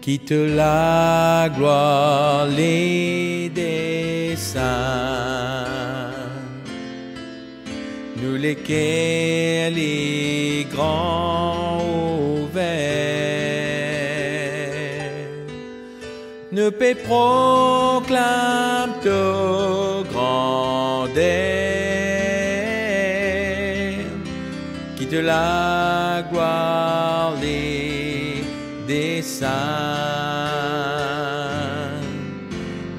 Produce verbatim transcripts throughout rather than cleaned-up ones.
Ki to laglwar li desann, nou leker li gran ouver. Nou pe proklam to grander, ki to laglwar li desann,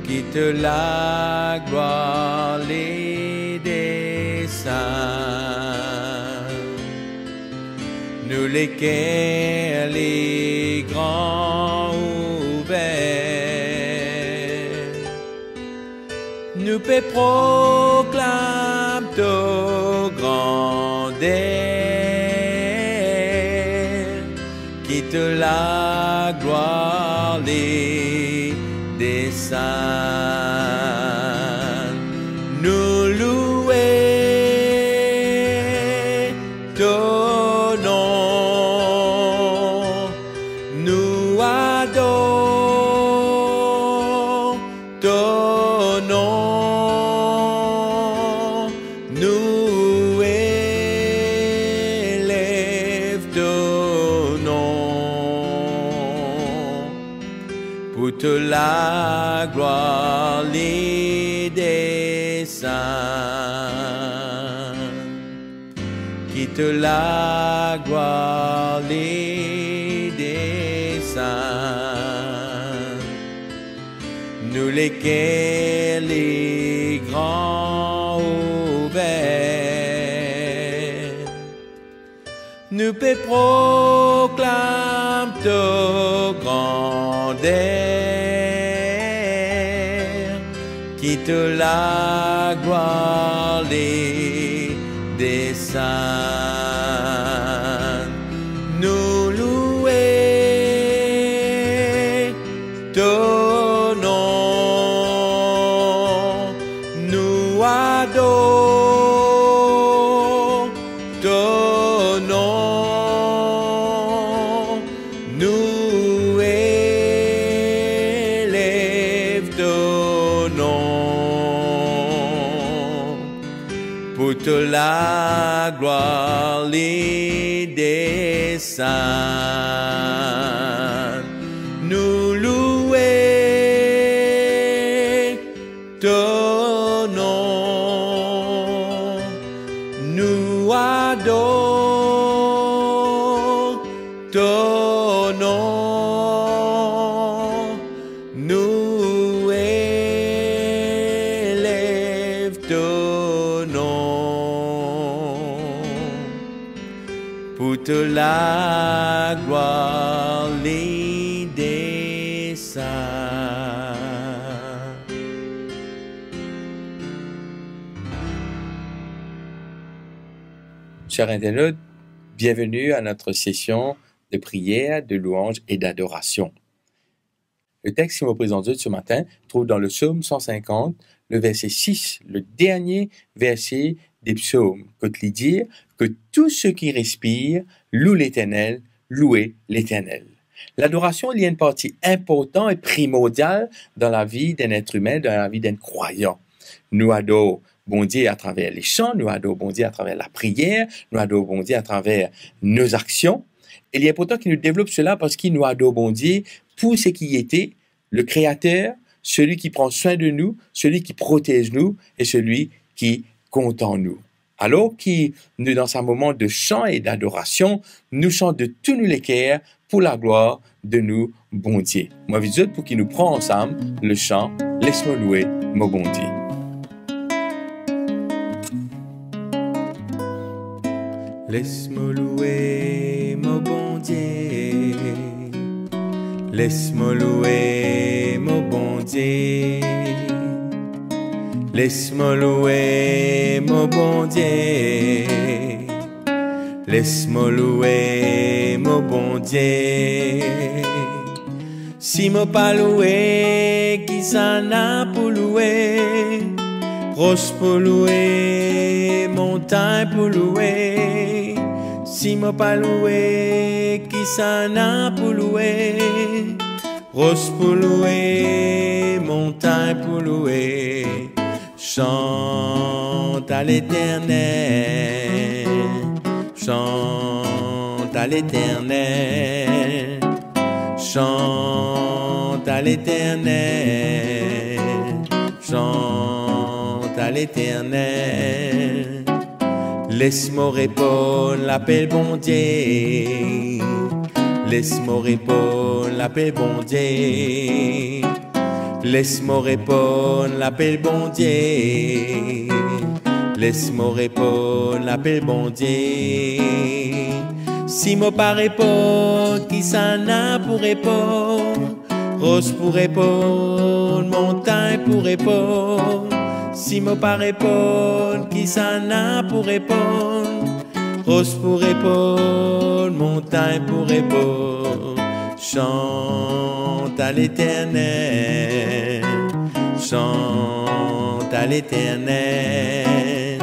ki to laglwar li desann. Nou leker li gran ouver. Nou pe proklam to grander, ki to laglwar li desann. Nou loue to nom, nou ador to nom, nou elev to nom, pou to laglwar li desann, ki to laglwar li desann. Nou leker li gran ouver. Nou pe proklam to grander, ki to laglwar li desann. Nou loue to nom, nou ador to nom, nou elev to nom, pou to laglwar li desann. Nou loue to nom, nou ador to nom, nou elev to nom, pou to laglwar li desann. Chers internautes, bienvenue à notre session de prière, de louange et d'adoration. Le texte ki mo prezant zot ce matin trouve dans le psaume cent cinquante, le verset six, le dernier verset des psaumes, kot li dir, "Que tout ce qui respire loue l'Éternel, louez l'Éternel." L'adoration, il y a une partie importante et primordiale dans la vie d'un être humain, dans la vie d'un croyant. Nou ador Bondie atraver le san, nou ador Bondie atraver lapriyer, nou ador Bondie atraver nou aksion. E li inportan ki nou devlop sela parski nou ador Bondie pou seki li ete, le Créateur, celui qui prend soin de nous, celui qui protège nous et celui qui content nous. Alors ki nou dan sa moman de san e d'adorasion, nou sant de tou nou leker pou laglwar de nou Bondie. Mo invit zot pou ki nou pran ansam le san Les mo louwe mo Bondie. Les mo louwe mo Bondie. Les mo louwe mo Bondie. Les mo louwe mo Bondie. Les mo louwe mo Bondie. Si mo pa loue, kisannla pou loue? Ros pou loue, montagn pou loue. Si mo pa loue, kisannla pou loue? Ros pou loue, montagn pou loue, chant à l'Éternel, chante à l'Éternel, chante à l'Éternel, chante à l'Éternel. Les mo reponn lapel Bondie. Les mo reponn lapel Bondie. Les mo reponn lapel Bondie. Les mo reponn lapel Bondie. Si mo pa reponn, kisannla pou reponn? Ros pou reponn, montagn pou reponn. Si mo pa reponn, kisannla pou reponn? Ros pou reponn, montagn pou reponn. Chante à l'Éternel, chante à l'Éternel,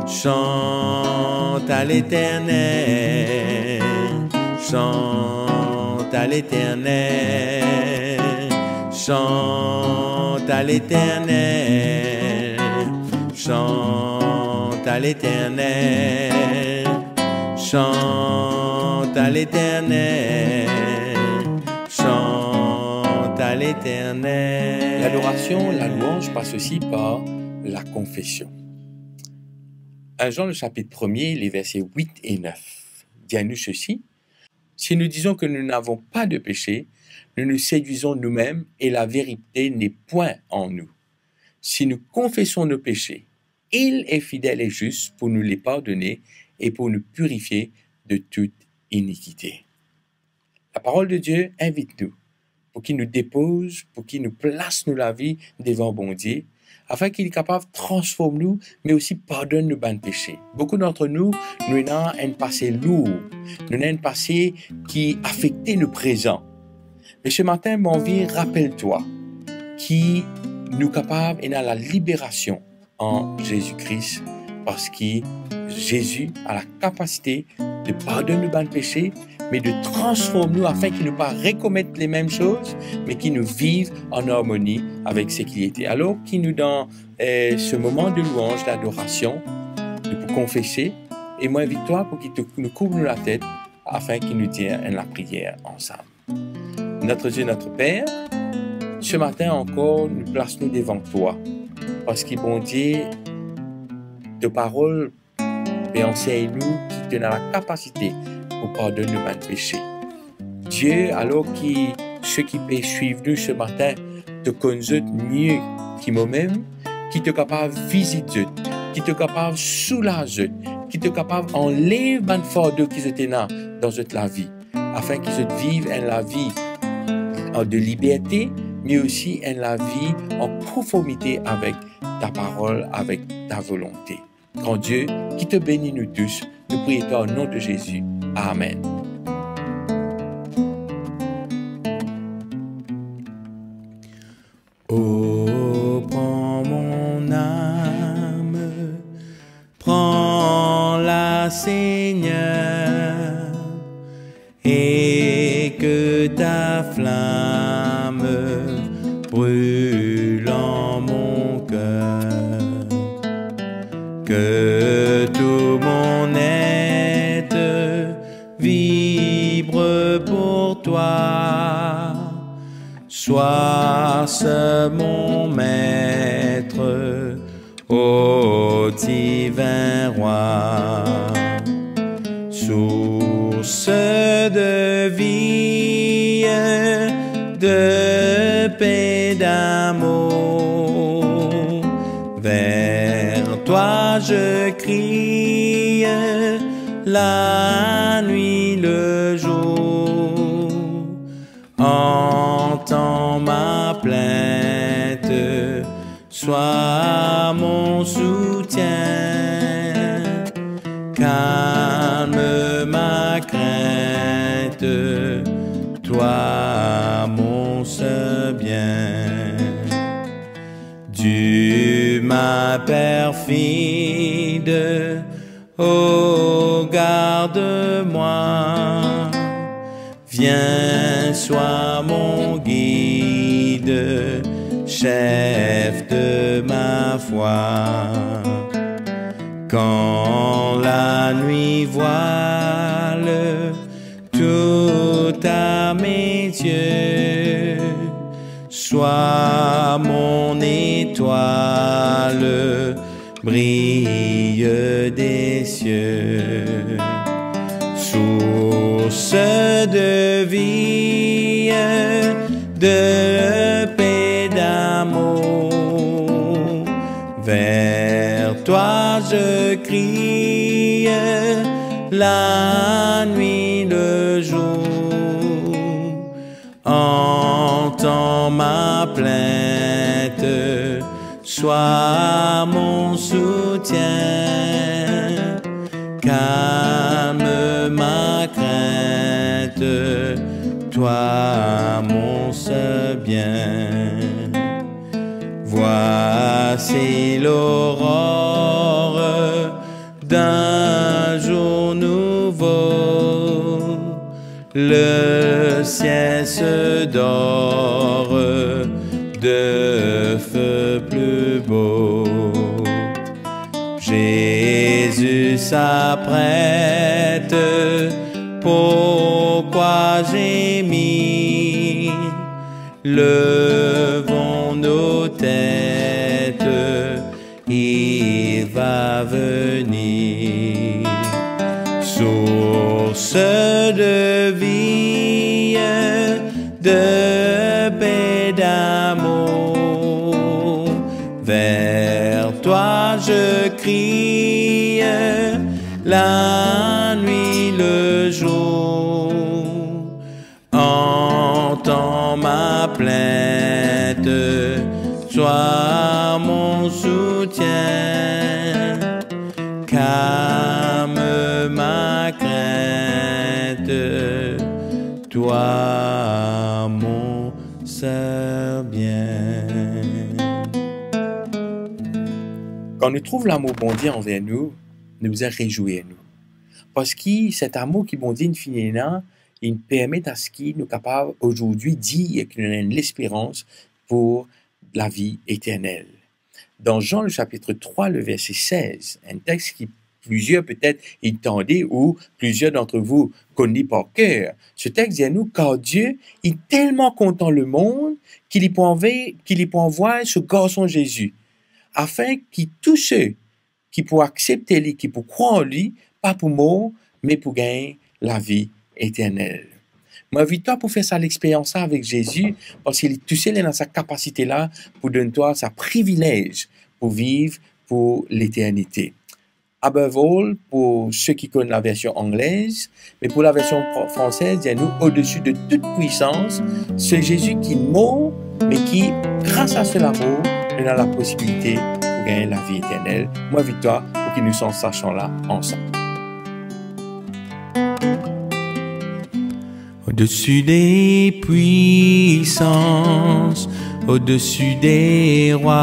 chante à l'Éternel, chante à l'Éternel, chante à l'Éternel, chante à l'Éternel, chante à l'Éternel, chante à l'Éternel. L'adoration, la louange passe aussi par la confession. Un Jean, le chapitre premier, les versets huit et neuf, dit à nous ceci: Si nous disons que nous n'avons pas de péché, nous nous séduisons nous-mêmes et la vérité n'est point en nous. Si nous confessons nos péchés, il est fidèle et juste pour nous les pardonner et pour nous purifier de toute iniquité. Laparol de Die invit nou pou ki nou depoz, pou ki nou plas nou lavi devan Bondie, afin ki li kapav transform nou, me osi pardonn nou bann pese. Boukou dantre nou, nou ena enn pase lour, nou ena enn pase ki afekte nou prezan. Me se matin, mo anvi rapel twa ki nou kapav ena laliberasion an Zezi Kris, parski Zezi a lakapasite de pardonn nou bann pese, me de transform nou afin ki nou pa rekomet lemem soz, me ki nou viv an armoni avek seki li ete. Alor ki nou dan, eh, se moman de louanz, dadorasion, nou pou konfese, e mo invit twa pou ki tou, nou kouv nou latet, afin ki nou dir enn lapriyer ansam. Notre Dieu, notre Père, se matin ankor, nou plas nou devan twa, parski, Bondie, to parol pe ansegn nou ki to ena lakapasite pou pardonn nou bann pese. Die, alor ki seki pe swiv nou se matin, to konn zot mie ki momem, ki to kapav vizit zot, ki to kapav soulaz zot, ki to kapav anlev bann fardo ki zot ena dan zot lavi, afin ki zot viv enn lavi an de liberte, me osi enn lavi an konformite avek ta parol, avek ta volonte. Gran Die, ki to beni nou tous, nou priye twa o non de Zezi. Amen. Oh, prends mon âme, prends-la, Seigneur, et que ta flamme brûle en mon cœur. Que tout mon être vibre pour toi. Sois seul mon maître, ô divin roi, source de vie, de paix, d'amour. Vers toi je crie, la nuit, le jour. Entends ma plainte, sois mon soutien, calme ma crainte, toi mon seul bien. Du mal perfide, oh, garde-moi. Viens, sois mon guide, chef de ma foi. Quand la nuit voile tout à mes yeux, sois mon étoile, brille des cieux. Source de vie, de paix, d'amour, vers toi je crie, la nuit, le jour. Entends ma plainte, sois mon soutien, calme ma crainte, toi mon seul bien. Voici l'aurore d'un jour nouveau, le ciel se dore de feu plus beau. Jésus s'apprête, pourquoi gémir ? Levons nos têtes, il va venir. Source de vie, de paix, d'amour, vers toi je crie, la nuit, le jour. Entends ma plainte, sois mon soutien, calme ma crainte, toi mon seul bien. Kan nou trouv lamour Bondie anver nou, nou bizin rezwir nou. Parski set amour ki Bondie inn fini ena, inn permet aski nou kapav azordi dir ki nou ena enn lesperans pou lavi eternel. Dan Zan, le sapit trwa, le verse sez, enn text ki plizier petet inn tande ou plizier d'entre vous kone li par ker. Se text dir nou, kar Die inn telman kontan lemond ki li pou anvoy, ki li pou anvoy so Garson Zezi, afin ki tou se ki pou aksepte li, ki pou krwar li, pa pou mor, me pou gagn lavi eternel. Mo invit twa pou fer sa lexperyans la avek Zezi, parski li tousel ena sa kapasite la pou donn twa sa privilez pou viv pou leternite. Above all, pou seki konn laversion anglez, me pou laversion fr-, fransez, dir nou, odesi de tout pwisans, se Zezi ki mor, me ki, gras a so lamour, nou ena laposibilite pou gagn lavi eternel. Mo invit twa pou ki nou sant sa san la ansam. Au-dessus des puissances, au-dessus des rois,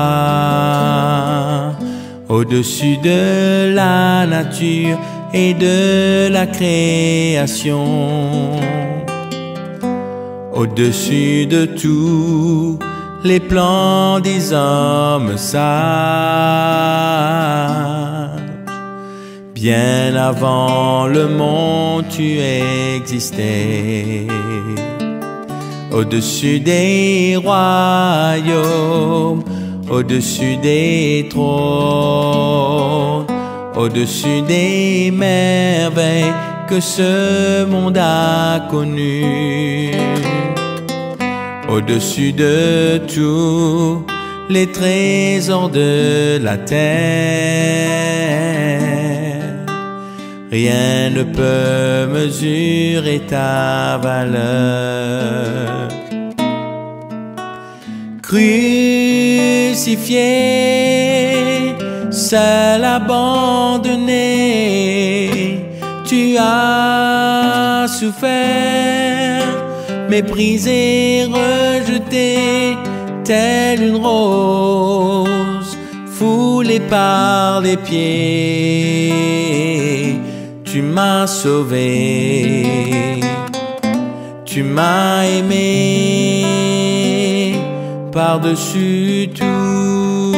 au-dessus de la nature et de la création, au-dessus de tous les plans des hommes sages, bien avant le monde tu existais. Au-dessus des royaumes, au-dessus des trônes, au-dessus des merveilles que ce monde a connues, au-dessus de tous les trésors de la terre, rien ne peut mesurer ta valeur. Crucifié, seul abandonné, tu as souffert, méprisé, rejeté, telle une rose foulée par les pieds, tu m'as sauvé. Tu m'as aimé par-dessus tout,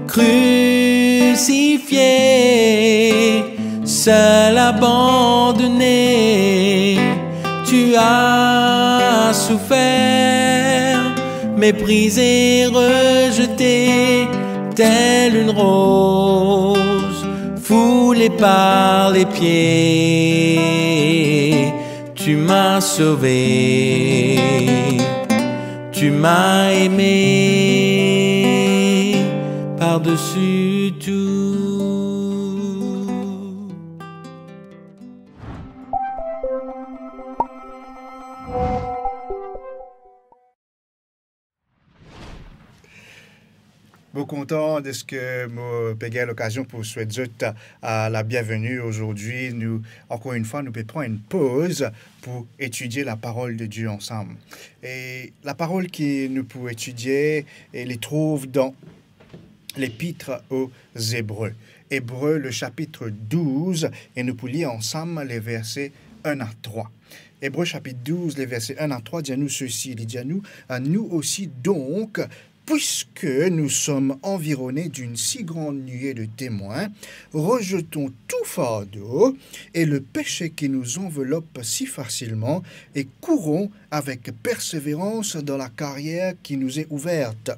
crucifié, seul abandonné, tu as souffert, méprisé, rejeté, telle une rose foulée par les pieds. Tu m'as sauvé, tu m'as aimé par-dessus tout. Mo kontan deske mo pe gagn lokazion pou swet zot, a, labienveni azordi. Nou, ankor enn fwa, nou pe pran enn poz pou etidie laparol de Die ansam. E laparol ki nou pou etidie, e li trouv dan Lepit o Zebre. Ebre, le chapitre douze, e nou pou lir ansam le verse enn a trwa. Ebre, chapitre douze, le verse enn a trwa, dir nou sesi, li dir nou, a, nous aussi donc, puisque nous sommes environnés d'une si grande nuée de témoins, rejetons tout fardeau et le péché qui nous enveloppe si facilement et courons avec persévérance dans la carrière qui nous est ouverte,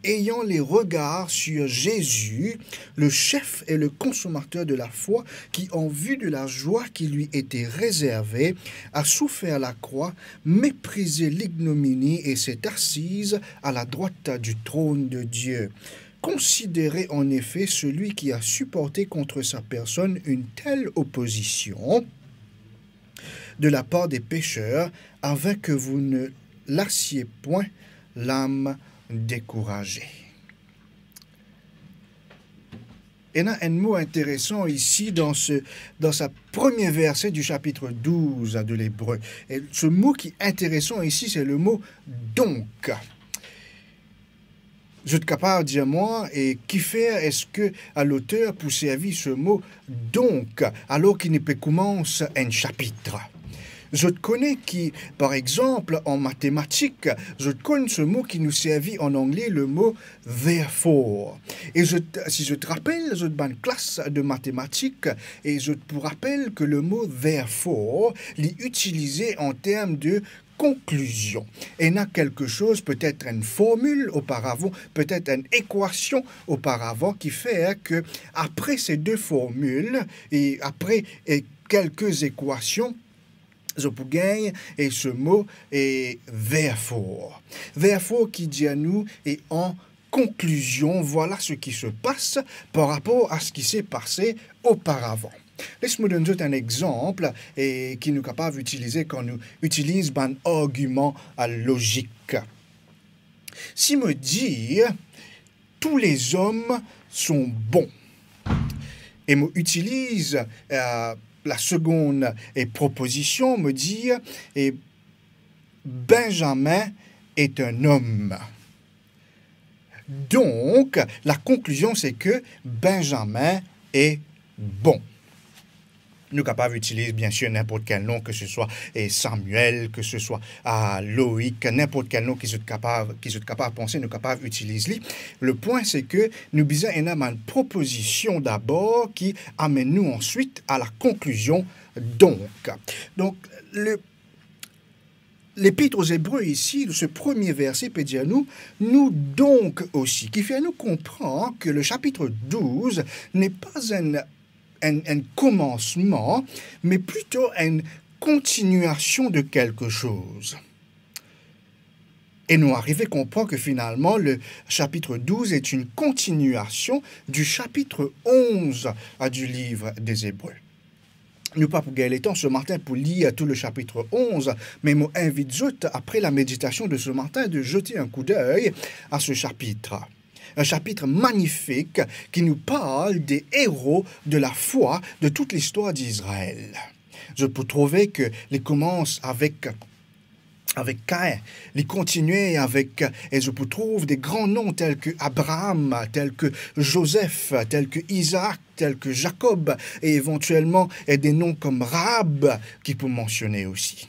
ayant les regards sur Jésus, le chef et le consommateur de la foi, qui, en vue de la joie qui lui était réservée, a souffert la croix, méprisé l'ignominie et s'est assis à la droite du trône de Dieu. Considérez en effet celui qui a supporté contre sa personne une telle opposition de la part des pécheurs, afin que vous ne lassiez point l'âme découragée. Ena enn mo interesan isi dan se, dan sa premie verse di chapitre douze de Lebre. E se mo ki interesan isi, se le mo donc. Zot kapav dir mwa, e kifer eski loter pou servi se mo donc, alor ki li pe koumans enn chapit? Zot kone ki, par exanp, an matematik, zot konn se mo ki nou servi an angle, le mo therefore. E zot, si zot rapel zot bann klas de matematik, e zot pou rapel ke le mo therefore, li itilize an term de konklizion. Ena kelke soz, petet enn formil oparavan, petet enn ekwasion oparavan, ki fer ke apre se de formil, e apre, e kelke ekwasion, zot pou gagn, e se mo, e therefore. Therefore ki dir nou, e an konklizion, vwala seki se pas par rapor a seki se pase oparavan. Les mo donn zot enn exanp, e ki nou kapav itilize kan nou itiliz bann argiman, a, lozik. Si mo dir, tous les hommes sont bons, e mo itiliz, e, la seconde, e, proposision, mo dir, e, Benjamin est un homme. Donc, la conclusion, c'est que Benjamin est bon. Nou kapav itiliz, biensir, ninport kel non, ke se swa, e, Samuel, ke se swa, a, Loïc, ninport kel non ki zot kapav, ki zot kapav panse, nou kapav itiliz li. Le pwin, se ke nou bizin ena bann propozision dabor ki amenn nou answit a la konklizion, donc. Donk, le Lepit o Zebre isi, se premie verse pe dir nou, nous donc aussi, ki fer nou konpran ke le chapitre douze n'est pas enn, enn, enn komansman, mais plutôt enn kontinuasion de quelque chose. E nou arive konpran ke finalman, le chapitre douze est une continuation du chapitre onze, a, du livre des Hébreux. Nou pa pou gagn letan se matin pou lir tou le chapitre onze, me mo invit zot, apre la méditation de ce matin, de jeter un coup d'œil à ce chapitre. Un chapitre magnifique qui nous parle des héros de la foi de toute l'histoire d'Israël. Zot pou trouve ke li koumans avek avek Kain, li kontinie avek, e zot pou trouv de gran nom tel ke Abraham, tel ke Zozef, tel ke Izaak, tel ke Zakob, e evantielman, e de nom kom Raab ki pou mansione osi.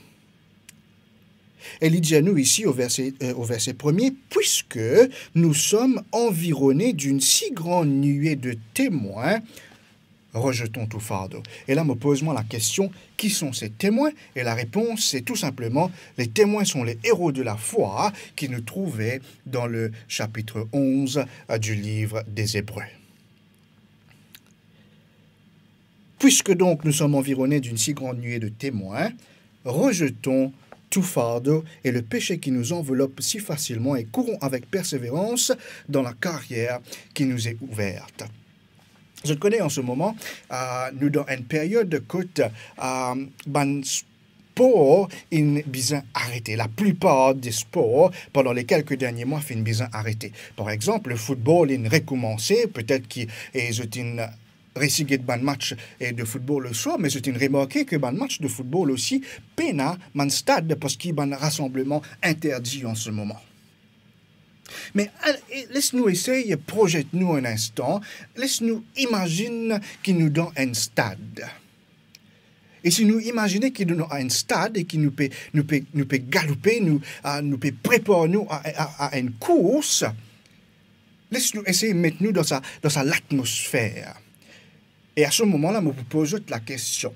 E li dir nou isi o verse, e, o verse premie, "Puiske nou som anvirone d'une si grande nuée de témoins, rejetons tout fardeau." E la, mo poz mwa lakestion, qui sont ces témoins? E larepons, se tou sinpleman, les témoins sont les héros de la foi ki nou trouve dan le chapitre onze, e, du livre des Hébreux. Puisque donc nous sommes environnés d'une si grande nuée de témoins, rejetons tout fardeau et le péché qui nous enveloppe si facilement et courons avec persévérance dans la carrière qui nous est ouverte. Zot kone, an se moman, e, nou dan enn period kot, e, bann spor inn bizin arete. Laplipar de spor, pandan le kelke dernie mwa, finn bizin arete. Par exanp, le football inn rekoumanse, petet ki, e, zot inn resi get bann match, e, de football le swar, me zot inn remarke ke bann match de football osi pena bann stad, parski bann rasanbleman interdi an se moman. Me al-, e, les nou esey prozet nou enn instan, les nou imazinn ki nou dan enn stad. E si nou imazine ki nou dan enn stad e ki nou pe, nou pe, nou pe galoupe, nou, a, nou pe prepar nou a, a, a enn kours, les nou esey met nou dan sa, dan sa latmosfer. E a se moman la, mo pou poz zot lakestion.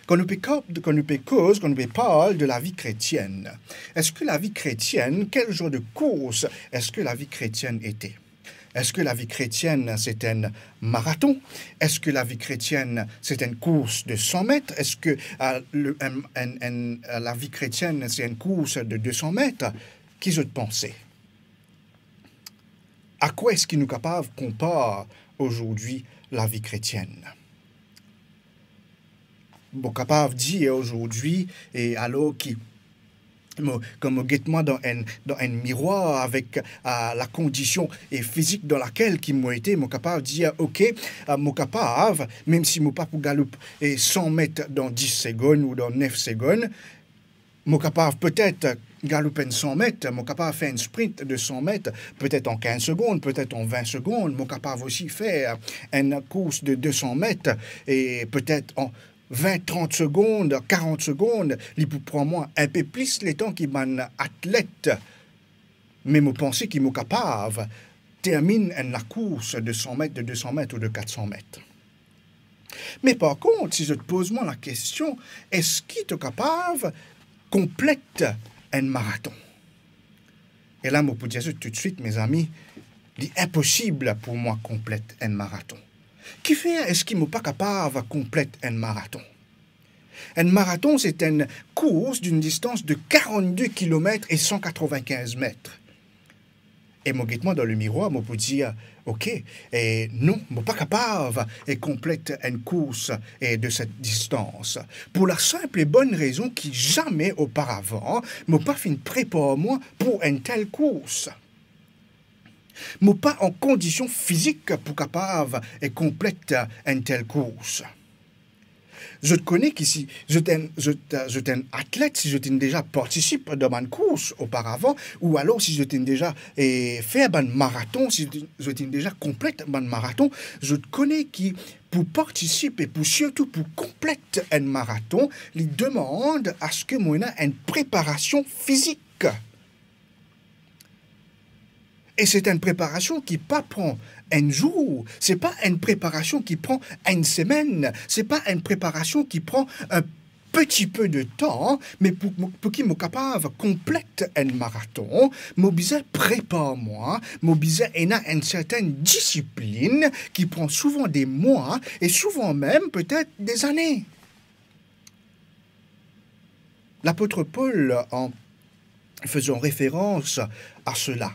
Kan nou pe ko-, kan nou pe koz, kan nou pe parl de lavi kretienn, eski lavi kretienn, quel genre de course est-ce que la vie chrétienne était? Eski lavi kretienn, se enn maraton? Eski lavi kretienn, se enn kours de san met? Eski, e, le, enn, enn, enn, e, lavi kretienn, se enn kours de de san met? Ki zot panse? A kwa eski nou kapav konpar azordi lavi kretienn? Mo kapav dir azordi, e alor ki mo, kan mo get mwa dan enn, dan enn mirwar avek, a, lakondision e fizik dan lakel ki mo ete, mo kapav dir, ok, a, mo kapav, mem si mo pa pou galoup, e, san met dan dis segonn ou dan nef segonn, mo kapav petet galoup enn san met, mo kapav fer enn sprint de san met, petet an kinz segonn, petet an vin segonn, mo kapav osi fer enn kours de de san met, e petet an vin, trant segonn, karant segonn, li pou pran mwa enpe plis letan ki bann atlet. Me mo panse ki mo kapav terminn enn lakours de san met, de de san met ou de kat san met. Me par kont, si zot poz mwa lakestion, eski to kapav konplet enn maraton? E la, mo pou dir zot toutswit, mezami, li inposib pou mwa konplet enn maraton. Kifer eski mo pa kapav konplet enn maraton? Enn maraton, se enn kours d'une distance de quarante-deux kilomètres et cent quatre-vingt-quinze mètres. E mo get mwa dan lemirwar, mo pou dir, ok, e non, mo pa kapav, e, konplet enn kours, e, de set distans. Pou la sinp e bonn rezon ki zame oparavan, mo pa finn prepar mwa pou enn tel kours. Mo pa an kondision fizik pou kapav, e, konplet enn tel kours. Zot kone ki si zot enn, zot, zot enn atlet, si zot inn deza partisip dan bann kours oparavan, ou alor si zot inn deza, e, fer bann maraton, si zot inn deza konplet bann maraton, zot kone ki pou partisip e pou sirtou pou konplet enn maraton, li demann aski mo ena enn preparasion fizik. E se enn preparasion ki pa pran enn zour, se pa enn preparasion ki pran enn semenn, se pa enn preparasion ki pran enn pti pe de tan, me pou, pou ki mo kapav konplet enn maraton, mo bizin prepar mwa, mo bizin ena enn sertenn disiplinn ki pran souvan de mwa e souvan mem petet de zane. Lapot Pol, an fezan referans a sela,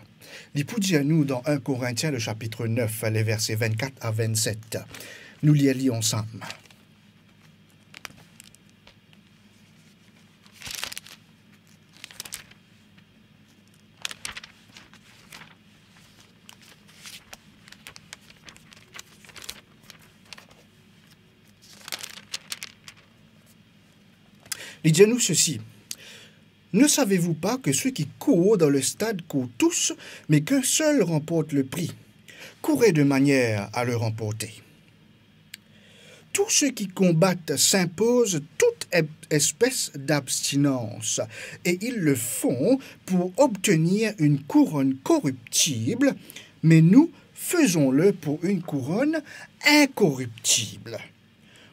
li pou dir nou dan enn Korintien, le chapitre neuf, le verse vennkat a vennset. Nou lir li ansam. Li dir nou sesi, Ne savez-vous pas que ceux qui courent dans le stade courent tous, mais qu'un seul remporte le prix ? Courez de manière à le remporter. Tous ceux qui combattent s'imposent toute ep-, espèce d'abstinence, et ils le font pour obtenir une couronne corruptible, mais nous, faisons-le pour une couronne incorruptible.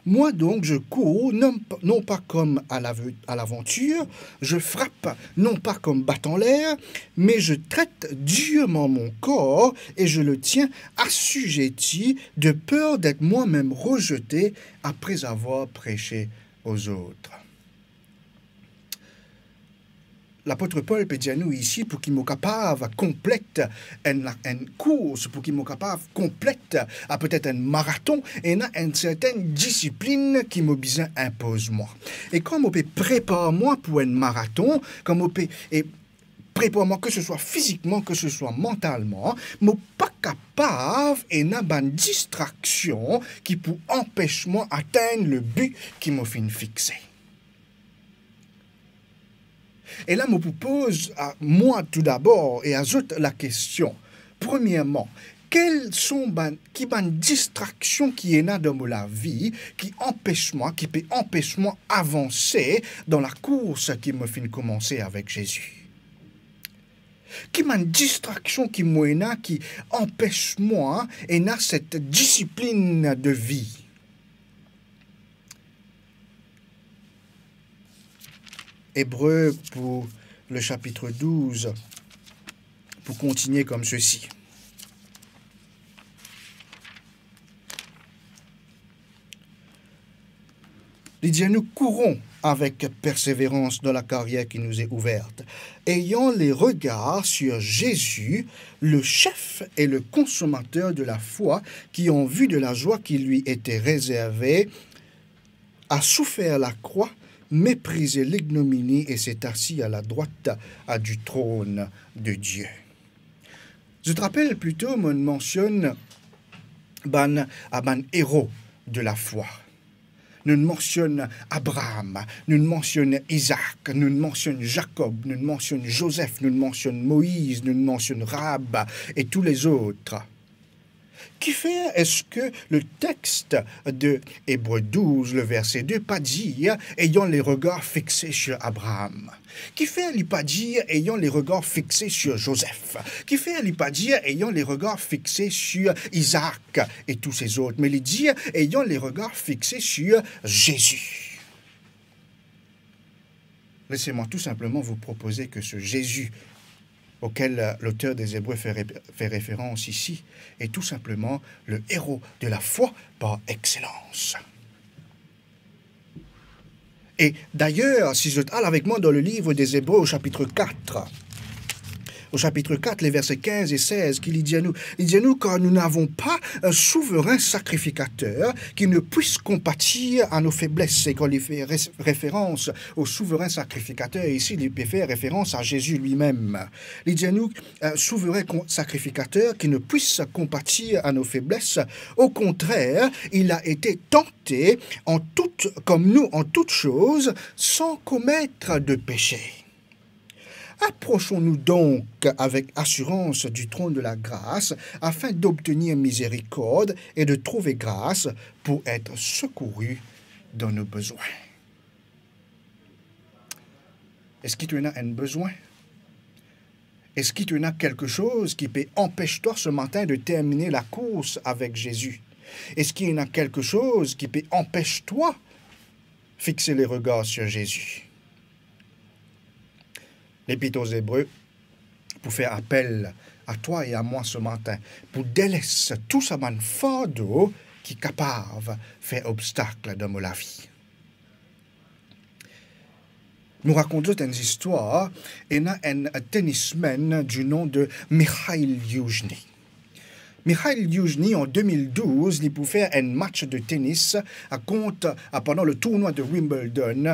Moi donc, je cours non, non pas comme à l'ave-, à l'aventure, je frappe non pas comme battant l'air, mais je traite durement mon corps et je le tiens assujetti de peur d'être moi-même rejeté après avoir prêché aux autres. Lapot Pol pe dir nou isi, pou ki mo kapav konplet enn, enn kours, pou ki mo kapav konplet, a, petet enn maraton, ena enn sertenn disiplinn ki mo bizin inpoz mwa. E kan mo pe prepar mwa pou enn maraton, kan mo pe, e, prepar mwa, ke se swa fizikman, ke se swa mantalman, mo pa kapav ena bann distraksion ki pou anpes mwa atenn le bi ki mo finn fixe. E la, mo pou poz a mwa toudabor e a zot lakestion. Premierman, kel son bann, ki bann distraksion ki ena dan mo lavi ki anpes mwa, ki pe anpes mwa avanse dan lakours ki mo finn koumanse avek Zezi? Ki bann distraksion ki mo ena ki anpes mwa ena set disiplinn de vi? Ebre pou le chapitre douz, pou kontigne kom sesi. Li dir nou, courons avec persévérance dans la carrière qui nous est ouverte, ayant les regards sur Jésus, le chef et le consommateur de la foi, qui, en vue de la joie qui lui était réservée, a souffert la croix, méprisé l'ignominie et s'est assis à la droite, à, du trône de Dieu. Zot rapel plito, mo mansionn bann, a, bann ero de lafwa. Nou mansionn Abraam, nou mansionn Izaak, nou mansionn Zakob, nou mansionn Zozef, nou mansionn Moiz, nou mansionn Raab e tou lezot. Kifer eski le text de Ebre douz, le verse de, pa dir, ayant les regards fixés sur Abraham? Kifer li pa dir, ayant les regards fixés sur Joseph? Kifer li pa dir, ayant les regards fixés sur Isaac et tous ces autres? Me li dir, ayant les regards fixés sur Jésus. Laissez-moi tout simplement vous proposer que ce Jésus auquel, euh, l'auteur des Hébreux fait ré-, fait référence ici est tout simplement le héros de la foi par excellence. Et d'ailleurs, si zot al avek mwa dan le livre des Hébreux au chapitre quatre, au chapitre quatre, les versets quinze et seize, ki li dir nou, li dir nou, car nous n'avons pas un souverain sacrificateur qui ne puisse compatir à nos faiblesses. E kan li fer ré-, referans au souverain sacrificateur isi, li pe fer referans a Zezi limem. Li dir nou, un souverain con-, sacrificateur qui ne puisse compatir à nos faiblesses. Au contraire, il a été tenté en tout, comme nous en toutes choses, sans commettre de péché. Approchons-nous donc avec assurance du trône de la grâce afin d'obtenir miséricorde et de trouver grâce pour être secourus dans nos besoins. Eski to ena enn bizin? Eski to ena kelke soz ki pe anpes twa se matin de termine lakours avek Zezi? Eski ena kelke soz ki pe anpes twa fixe le regar sur Zezi? Lepit o Zebre pou fer apel a twa e a mwa se matin, pou deles tou sa bann fardo ki kapav fer obstak dan mo lavi. Mo rakont zot enn zistwar, ena enn tennisman du nom de Mikhail Yuzhny. Mikhail Yuzhny, an de mil douz, li pou fer enn match de tennis a kont, a, pandan le tournoi de Wimbledon,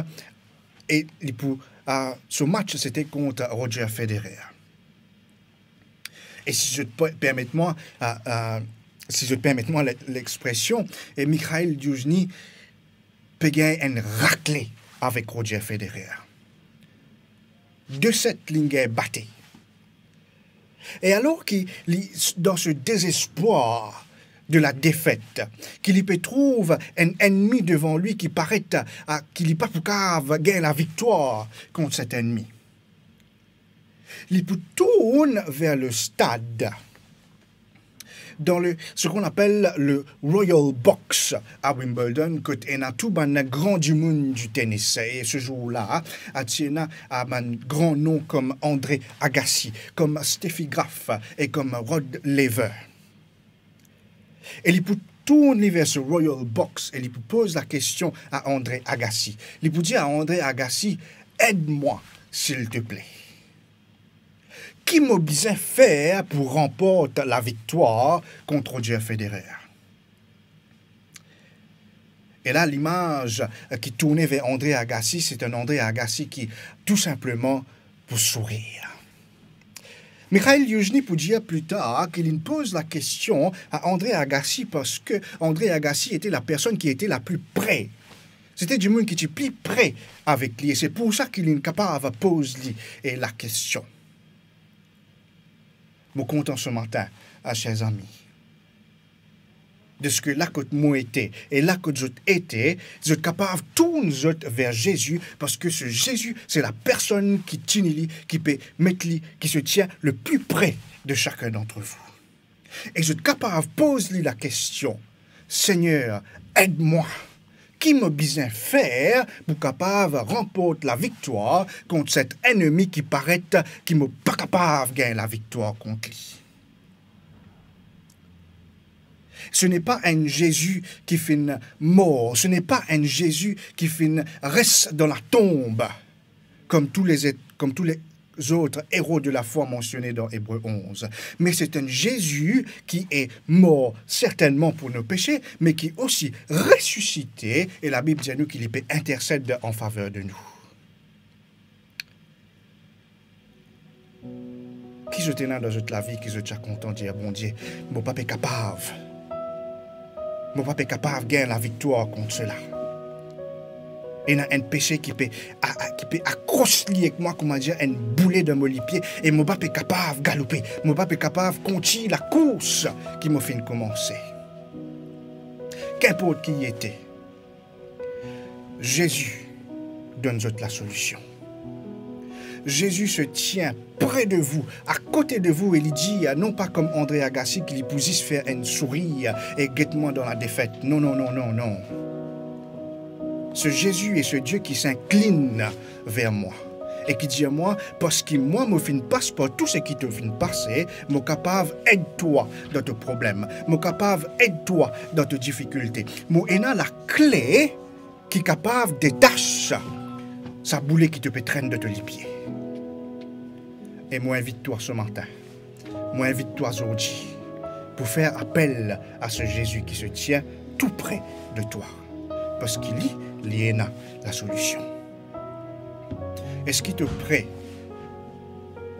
e li pou, a, so match, sete kont Roger Federer. E si zot pe-, permet mwa, a, a, si zot permet mwa le-, lexpresion, e Mikhail Yuzhny pe gagn enn rakle avek Roger Federer. de set linn gagn bate. E alor ki li, dan se dezespwar de la defet, ki li pe trouv enn ennmi devan li ki paret a, ki li pa pou kapav gagn laviktwar kont set ennmi, li pou tourn ver le stad, dan le, ce qu'on appelle le Royal Box à Wimbledon, kot ena tou bann gran dimoun di tenis. E se zour la, a, ti ena, a, bann gran nom kom Andre Agassi, kom Steffi Graf e kom Rod Laver. E li pou tourn li ver se Royal Box e li pou poz lakestion a Andre Agassi. Li pou dir a Andre Agassi, "Aide-moi, s'il te plaît. Ki mo bizin fer pou ranport laviktwar kont Roger Federer?" E la, limaz ki tourne ver Andre Agassi, se enn Andre Agassi ki tou sinpleman pou sourir. Mikhail Yuzhny pou dir pli tar ki linn poz lakestion a Andre Agassi parski Andre Agassi ete la personn ki ete la pli pre. Sete dimoun ki ti pli pre avek li, e se pou sa ki linn kapav poz li, e, lakestion. Mo kontan se matin, a, ser zami, deski la kot mo ete e la kot zot ete, zot kapav tourn zot ver Zezi, parski se Zezi, se la personn ki tini li, ki pe met li, qui se tient le plus près de chacun d'entre vous. E zot kapav poz li lakestion, "Seigneur, aide-moi. Ki mo bizin fer pou kapav ranport laviktwar kont set ennmi ki paret ki mo pa kapav gagn laviktwar kont li?" Ce n'est pas un Jésus qui finn mor, ce n'est pas un Jésus qui finn res dan latonb, comme tous les êtres, comme tous les autres héros de la foi mentionnés dans Hébreux onze. Mais c'est un Jésus qui est mort certainement pour nos péchés, mais qui est aussi ressuscité, et la Bible dit à nous qu'il peut intercéder en faveur de nous. Ki zot ena dan zot lavi ki zot ti a kontan dir, "Bondie, mo pa pe kapav. Mo pa pe kapav gagn laviktwar kont sela. Ena enn pese ki pe, a, a, ki pe akros li ek mwa, kouma dir, enn boule dan mo lipie, e mo pa pe kapav galoupe. Mo pa pe kapav kontign lakours ki mo finn koumanse." Kinport ki ete, Zezi donn zot lasolision. Jésus se tient près de vous, à côté de vous, e li dir, non pa kom Andre Agassi ki li pou zis fer enn sourir e get mwa dan ladefet. Non, non, non, non, non. Ce Jésus est ce Dieu qui s'incline vers moi e ki dir mwa, "Parski mwa mo finn pas par tou seki to finn pase, mo kapav ed twa dan to problem, mo kapav ed twa dan to difikilte. Mo ena lakle ki kapav detas sa boule ki to pe trenn dan to lipie." E mo invit twa se matin, mo invit twa zordi pou fer apel a se Zezi ki se tien tou pre de twa, parski li, li ena lasolision. Eski to pre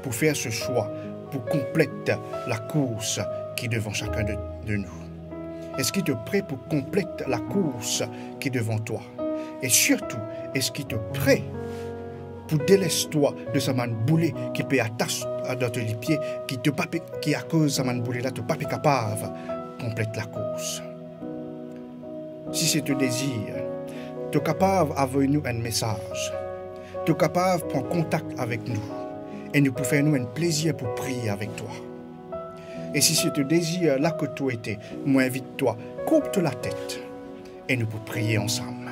pou fer se swa pou konplet lakours ki devan sakenn de, de nou? Eski to pre pou konplet lakours ki devan twa? E sirtou, eski to pre pou deles twa de sa bann boule ki pe atas dan to lipie, ki to pa pe, ki akoz sa bann boule la, to pa pe kapav konplet lakours? Si se to dezir, to kapav avoy nou enn mesaz. To kapav pran kontak avek nou e nou pou fer nou enn plezir pou priye avek twa. E si se to dezir, la kot to ete, mo invit twa, kourb to latet e nou pou priye ansam.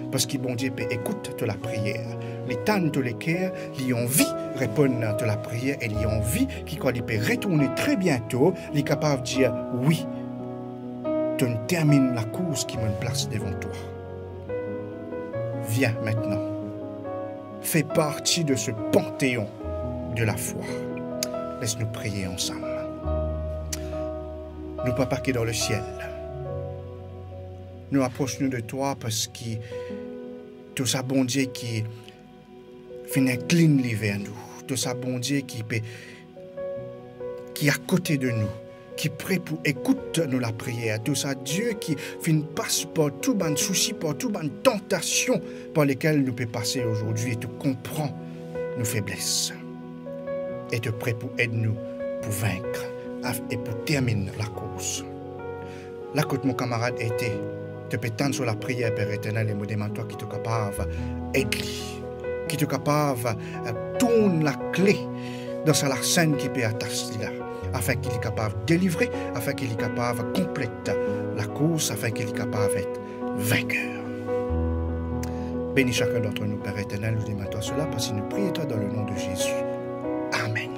Parski Bondie pe ekout to lapriyer. Li tann to leker, li anvi reponn to lapriyer e li anvi ki kan li pe retourne tre biento, li kapav dir, "Wi, to'nn terminn lakours ki mo'nn plas devan twa. Viens maintenant. Fais partie de ce panthéon de la foi." Les nou priye ansam. Nou Papa ki dan lesiel, nou apros nou de twa parski to sa Bondie ki finn inklinn li ver nou, to sa Bondie ki pe, ki akote de nou, ki pre pou ekout nou lapriyer, to sa Die ki finn pas par tou bann sousi, par tou bann tantasion par lekel nou pe pase azordi, e to konpran nou febles. E to pre pou ed nou pou vink af-, e pou terminn lakours. La kot mo kamarad ete, to pe tann so lapriyer, Per Eternel, e mo demann twa ki to kapav ed li, ki to kapav, eh, tourn lakle dan sa lasenn ki pe atas li la, afin ki li kapav delivre, afin ki li kapav konplet lakours, afin ki li kapav et vinker. Beni sakenn d'antre nou, Per Eternel, nou demann twa sela, parski nou priye twa dan le nom de Jésus. Amen.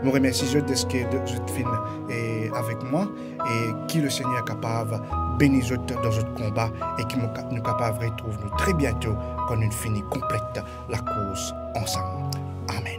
Mo remersi zot deski zot finn, eh, avek mwa, e ki Lesegner kapav beni zot dan zot konba, e ki mo ka-, nou kapav retrouv nou tre biento kan nou fini konplet lakours ansam. Amen.